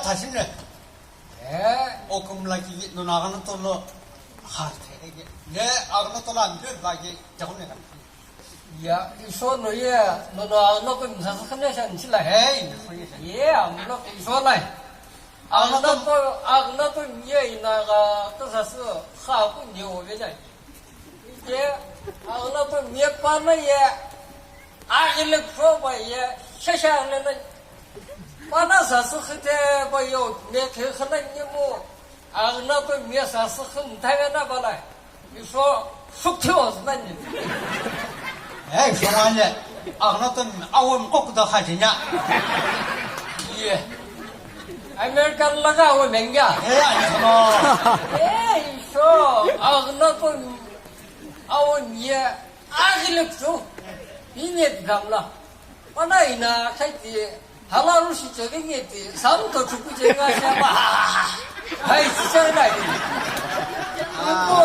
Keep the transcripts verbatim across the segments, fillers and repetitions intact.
Thashimle. Eh. Okumla ki no na gana tolo. Ha, le agna tola ampe ba ki jaune kan. Ya, iso no ye, no no agna ko misa sa khane shan chila. Hey, no ye. Ye, amlo iso lai. Agna to, agna to ye ina ga to sa su kha ku ni o ve lai. Ye, agna to ye pa na ye. Agile ko ba ye, shasha le na. Pana sa su khite ba yo, me khe khana ni mo. Agna to me sa su khum ta ga na ba la. Iso suk thi os na ni. Ei, shongane. Agna to awo ko ku da kha jinya. Ye. American la ga awo menga. Ei, ai no. Ei, iso agna to awo ye. Agile ko. Ni ne gamla. Pana ina khaiti halaru shi chege ngeti, sam to chuku che nga sha ba. Hai, si chang lai. Ko,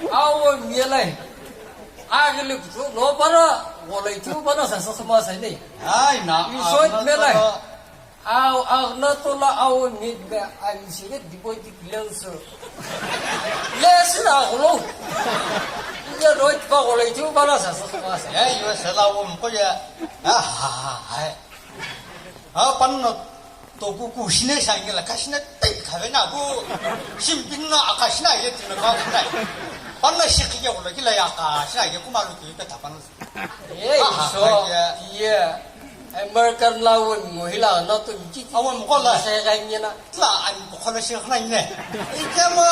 awo nge lai. Agile kuchu, no pana, golai chu pana sa sa ma sa ni. Ai na, iso me lai. Aw, agna tola awo nge be, ai si ge di boy di cleanser. Yes, na golo. Iya doi pa golo itu bala sa sa sa. Ya, yo sela wo ko ya. Ah, ha, ha, ha. Ah, panno to ku ku shine sa ngela ka shine tai ka ve na ku. Sim pin na aka shine ye tin ka shine. Panno shi ki ya golo ki la ya ka shine ye kuma lu ki ka ta panno. Ei, so, ye. American la won mo hila na to mi ki. Awon mo la. Sa ga ni na. La an ko khola shi khna ni. Ike mo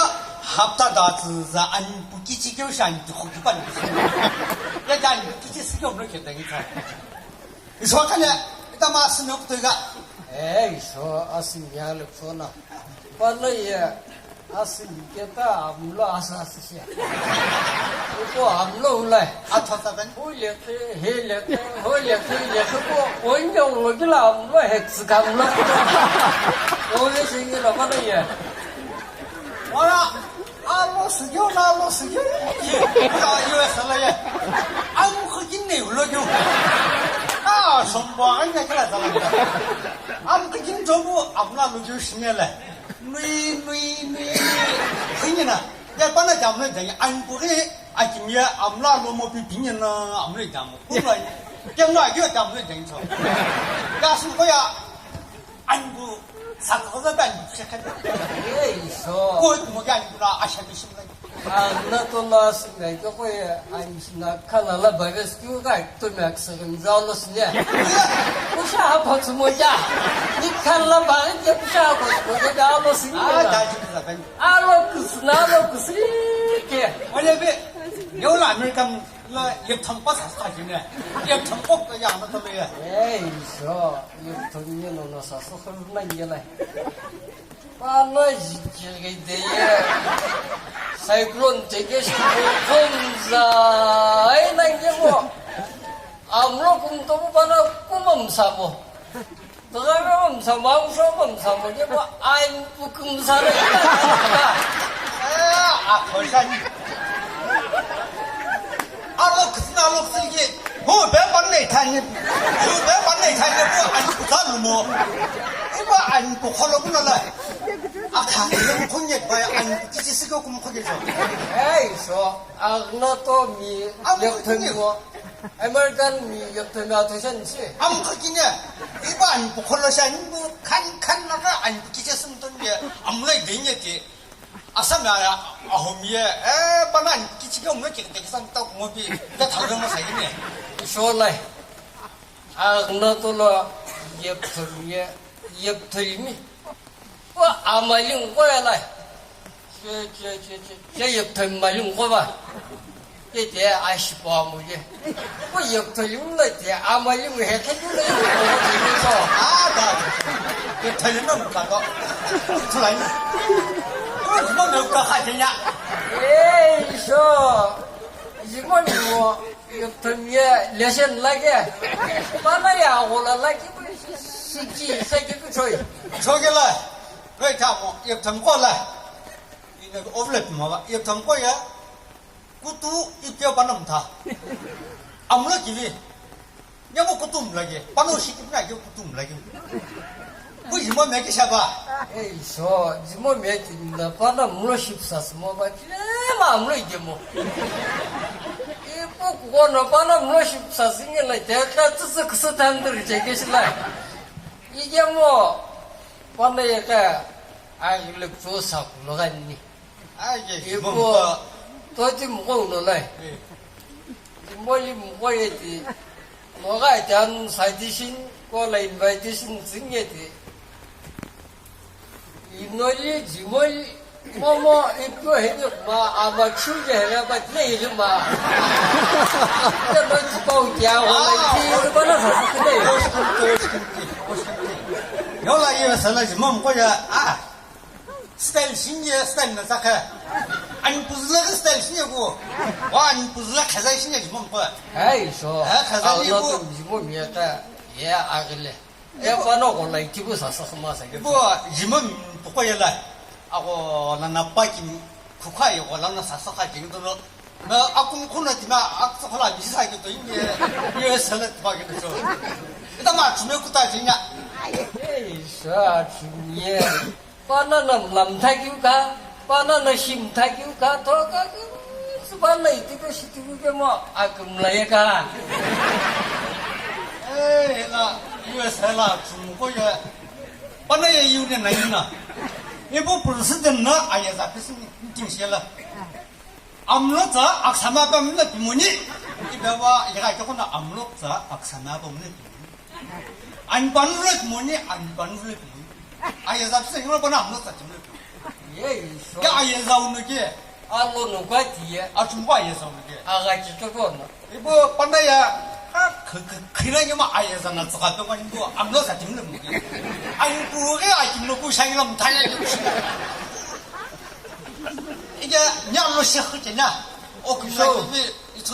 hapta da tsu za an pu ki chi kyo shan ti khu ki pan. Ya dan ki chi si kyo mo ke ta ni ta. So ka ne, ita ma si no to ga. Ei, so asi ya le so na. Pa la ye. Asü keta amlo asü asü shi. Uko amlo ulai. Atho taben. Hu lekhe, he lekhe, ho lekhe, lekhe ko onye ulo kila amlo he tsika amlo. Ole shingi la mana ye. Ora, alo sugyo na alo sugyo. Ora, U S la ye. Amu khakin ne ulo kyo. Ah, sombo anya kila zala. Amu khakin jobu amla lo kyo shimele. Nui, nui, nui. Khini na. Ya pana jam na jang, an pu ri, a kim ya, amla lo mo pi pin na, amla jam. Ku na. Jam na, yo jam na jang cho. Ya su ko ya. An pu, sa ko za ban, se kan. Ei, so. Ko mo ya an pu na, a sha bi sim na. Agna tola sinai ko ko ani sina khala la bagas kyu ga to mak sagan zalo sine. Kusha ha phatsu mo ja. Ni khala ba ke kusha ha phatsu mo ja lo sine. Ah, da ji da kan. Alo kusna lo kusi ke. Ole be. Yo la American la yep tham pa sa sa jine. Yep tham ko ya na to le. Ei, so, yep tham ni no no sa so khun na ye lai. Pano jikiri de ye. Cyclone teke shi kumza ai na nge mo. Amlo kum to mo pano kumam sa mo. Daga mo mam sa mo, so mam sa mo nge mo ai pu kumza na. Eh, a ko sha ni. Alo kusna alo silge. Hu be pan nei thani. Hu be pan nei thani bu an ku ta lu mo. Iba an ku kholo ku na la. Akha le ku nye ba an ku ti si ko ku mo ko ke so. Hey, so, agna to mi. Am ku ti ni. American mi yep to mi attention si. Am ku ti ni. Iba an ku kholo sha ni bu kan kan na ka an ku ti sum to ni. Am le de ni ti. Asam ya, ya, ahom ye, eh, banan, kichike umwe kikite kisan ta mo bi, ya thawe mo sa yine. Sholai. Agna tola, yep thum ye, yep thum mi. Wa amaling ko ya lai. Che, che, che, che, che yep thum maling ko ba. Ye te a shi pa mo ye. Ko ye tholium la te a malim he tholium la ye ko tholium so. Ah, da. Ye tholium na ka ko. Thulai. Ko mo me ka kha te ya. Eh, so. Ye mo ni mo. Ye tholium ye lesson la ke. Pa na ya ko la la ki si ki sa ki ko choi. Choi ke la. Ko ta mo ye tholium ko la. Ina ko overlap mo ba. Ye tholium ko ya. Kutu ipyo panam tha. Amla kivi. Nyamo kutum lagi. Pano shi kipna kyo kutum lagi. Pu jimo me kishaba. Ei, so, jimo me ti na pana mlo ship sas mo ba, kile ma mlo ije mo. Ipu kuko no pana mlo ship sas inge la, te ka tsu tsu kusu tan dur je ke shila. Ije mo, pana ye ka, ai le tsu sa ku lo ga ni. Ai, ye, ipu, mumpa. Toti mko uno lai. Eh. Jimoli mko ye ti. Moga jan citation, ko la invitation zing ye ti. Inoli, jimoli, momo, ipu heni ma, ama chu ye hera ba le hiri ma. Ita no ti pau tia, wala ti, ita bana sa sa kene. Yola ye sa la jimom ko ya, ah. Style shinye, style na sakha. Ani puzula ke style shinye ko. Wa ani puzula khaza shinye jimom ko. Hai, so. Ha, khaza ni ko. Jimom ya ta, ya agile. Ya pa no ko lai tibu sa sa ma sa ke. Bo jimom ko ya la. Ako na na pa ki khukha ye ko la na sa sa kha jing to no. Na akum khuna tima ak sa khala bi sa ke to inye. Ye sa la pa ke to. Ita ma chume kuta jinya. Ei, sa chume. Pana na mla mthakiu ka, pana na shi mthakiu ka, to ka, pana itiku shitiku ke mo akmla ye ka. Eh, hela, U S hela, chumu ko ye. Pana ye yu ne na yuna. Ibu president na aya za pisi meeting shela. Amlo tsa aksama pa mna pimoni. Ibewa yaga ke kona amlo tsa aksama pa mna pimoni. Ani panu rek moni, ani panu rek moni. Aya za pisa yura pana amlo sa chimlo. Ye, so. Ya aya za unu ke. Alo no kwa ti ye. Achum kwa aya za unu ke. Aga chi to ko no. Ibo pana ya, ha, k-, k-, khira nyuma aya za na tsaka to kwa ibo amlo sa chimlo moni. Ani ku ge a chimlo ku shang lam thaya. Ige nya lo shi khu ke na. O ku so.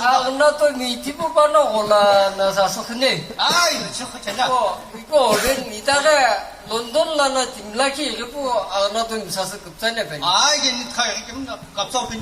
Agna to mi tipu pano gola na sa sukhne. Ai, sukhne na. Ko, ko ren ni ta ga London la na timla ki ri pu agna to mi sa su kupta ne pe. Ai, ni ta ri kim na kapsa pe.